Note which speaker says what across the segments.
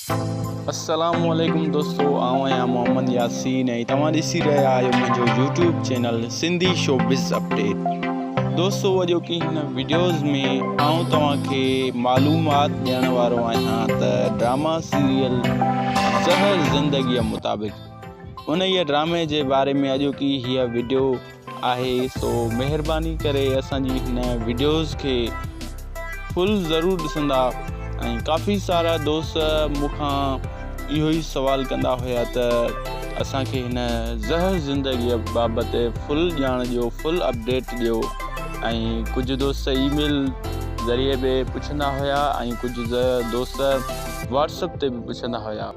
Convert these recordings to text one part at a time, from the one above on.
Speaker 1: السلام عليڪم دوستو آئون آهيان محمد ياسين ۽ توهان ڏسي رهيا آهيو منهنجو YouTube channel Sindhi showbiz update دوستو اڄوڪي هن وڊيوز ۾ آئون توهان کي معلومات ڏيڻ وارو آهيان ته ڊراما سيريل زهر زندگي مطابق انهيء ڊرامي جي باري ۾ اڄوڪي هيء وڊيو آهي سو مهرباني ڪري اسان جي هن وڊيوز کي فل ضرور ڏسندا ۽ ڪافي سارا دوست مون کان اهو ئي سوال ڪندا هيا ته اسان کي هن زهر زندگي بابت فل ڄاڻ ڏيو فل اپڊيٽ ڏيو ۽ ڪجهه دوست اي ميل ذريعي به پڇندا هيا ۽ ڪجهه دوست واٽس اپ تي به پڇندا هيا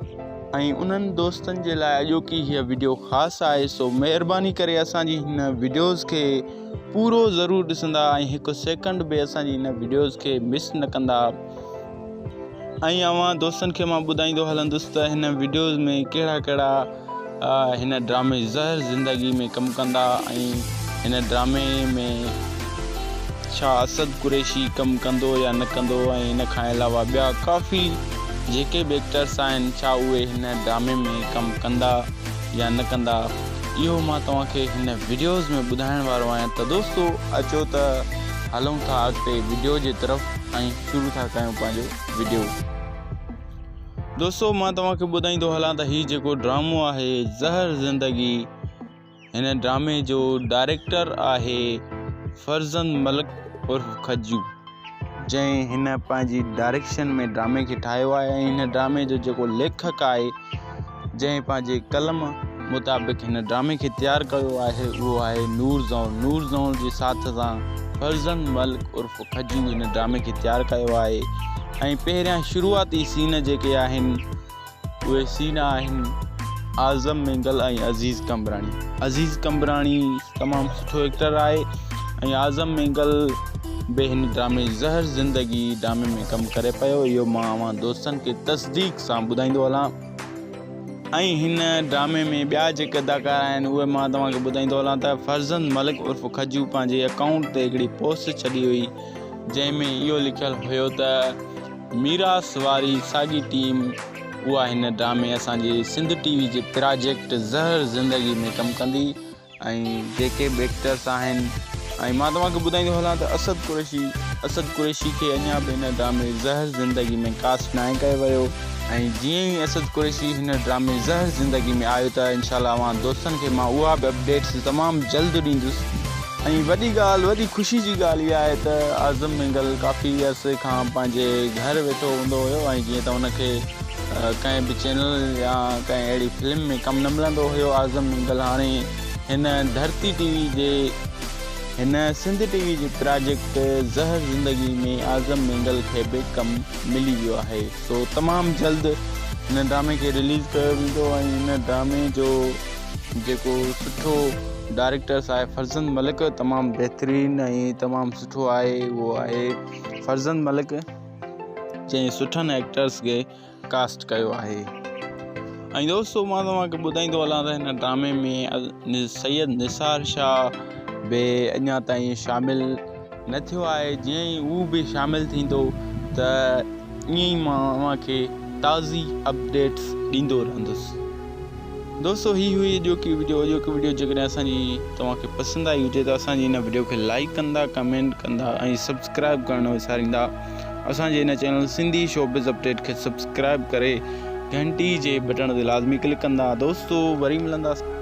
Speaker 1: ۽ انهن دوستن جي لاء اڄوڪي هيء وڊيو خاص آهي سو مهرباني ڪري اسان جي هن وڊيوز کي پورو ضرور ڏسندا ۽ هڪ سيڪنڊ به اسان جي هن وڊيوز کي مس نه ڪندا ۽ اوهان دوستن کي مان ٻڌائيندو هلندس ته هن وڊيوز ۾ ڪهڙا ڪهڙا هن ڊرامي زهر زندگي ۾ ڪم ڪندا ۽ هن ڊرامي ۾ ڇا اسد قريشي ڪم ڪندو يا نه ڪندو ۽ ان کان علاوه ٻيا ڪافي جيڪي به ايڪٽرس آهن ڇا اهي هن ڊرامي ۾ ڪم ڪندا يا نه ڪندا اهو مان توهان کي هن وڊيوز ۾ ٻڌائڻ وارو آهيان ته دوستو اچو ته هلون ٿا اڳتي وڊيو جي طرف ۽ شروع ٿا ڪيون پنهنجو وڊيو. دوستو مان توهان کي ٻڌائيندو هلان ته هي جيڪو ڊرامو آهي زهر زندگي هن ڊرامي جو ڊائريڪٽر آهي فرزند ملڪ عرف کجو جنهن هن پنهنجي ڊائريڪشن ۾ ڊرامي کي ٺاهيو آهي ۽ هن ڊرامي جو جيڪو ليکڪ آهي جنهن پنهنجي قلم مطابق هن ڊرامي کي تيار ڪيو آهي اهو آهي نور زئور نور زئور جي ساٿ سان فرزند ملڪ عرف کجو هن ڊرامي کي تيار ڪيو آهي ۽ پهريان شروعاتي سين جيڪي آهن اهي سين آهن اعظم مينگل ۽ عزيز قمبراڻي. عزيز قمبراڻي تمام سٺو ايڪٽر آهي ۽ اعظم مينگل به هن ڊرامي زهر زندگي ڊرامي ۾ ڪم ڪري پيو اهو مان اوهان دوستن کي تصديق سان ٻڌائيندو هلان ۽ هن ڊرامي ۾ ٻيا جيڪي اداڪار آهن اهي مان توهان کي ٻڌائيندو هلان ته فرزند ملڪ عرف کجو پنهنجي اڪائونٽ تي هڪڙي پوسٽ ڇڏي هئي جنهن ۾ اهو لکيل هيو ته ميراث واري ساڳي ٽيم اها هن ڊرامي اسان جي سنڌ ٽي وي جي پراجيڪٽ زهر زندگي ۾ ڪم ڪندي ۽ جيڪي به ايڪٽرس آهن ۽ مان توهان کي ٻڌائيندو هلان ته اسد قريشي اسد قريشي کي اڃا به هن ڊرامي زهر زندگي ۾ ڪاسٽ ناهي ڪيو ويو ۽ جيئن ئي اسد قريشي هن ڊرامي زهر زندگي ۾ آيو ته انشاء الله اوهان دوستن کي مان اها به اپڊيٽس تمام جلد ڏيندس ۽ وڏي ڳالهه وڏي خوشي جي ڳالهه اها آهي ته اعظم مينگل ڪافي عرصي کان پنهنجي گهر ويٺو هوندو هيو ۽ جيئن ته هن کي ڪنهن به چينل يا ڪنهن اهڙي فلم ۾ ڪم نه ملندو هيو اعظم مينگل هاڻي هن ڌرتي ٽي وي جي هن سنڌ ٽي وي جي پراجيڪٽ زهر زندگي ۾ اعظم مينگل کي به ڪم ملي ويو آهي سو تمام جلد هن ڊرامي کي رليز ڪيو ويندو ۽ هن ڊرامي جو جيڪو سٺو ڊائريڪٽر آهي فرزند ملڪ تمام بهترين ۽ تمام سٺو آهي اهو آهي فرزند ملڪ جنهن سٺن ايڪٽرس کي ڪاسٽ ڪيو آهي ۽ دوستو مان توهان کي ٻڌائيندو هلان ته هن ڊرامي ۾ سيد نثار شاهه به اڃا تائين شامل نه ٿيو آهي جيئن ئي هو به شامل ٿيندو ته ائين ئي مان اوهان کي تازي اپڊيٽس ڏيندو رهندس. دوستو هي هئي اڄوڪي وڊيو اڄوڪي وڊيو جيڪڏهن اسان جي توهان کي پسند آئي هجي ته اسان جي هن وڊيو کي لائڪ ڪندا ڪمينٽ ڪندا ۽ سبسڪرائب ڪرڻ نه وساريندا اسان جي هن چينل سنڌي شوبز اپڊيٽ کي سبسڪرائب ڪري گهنٽي جي بٽڻ تي لازمي ڪلڪ ڪندا دوستو وري ملنداسين.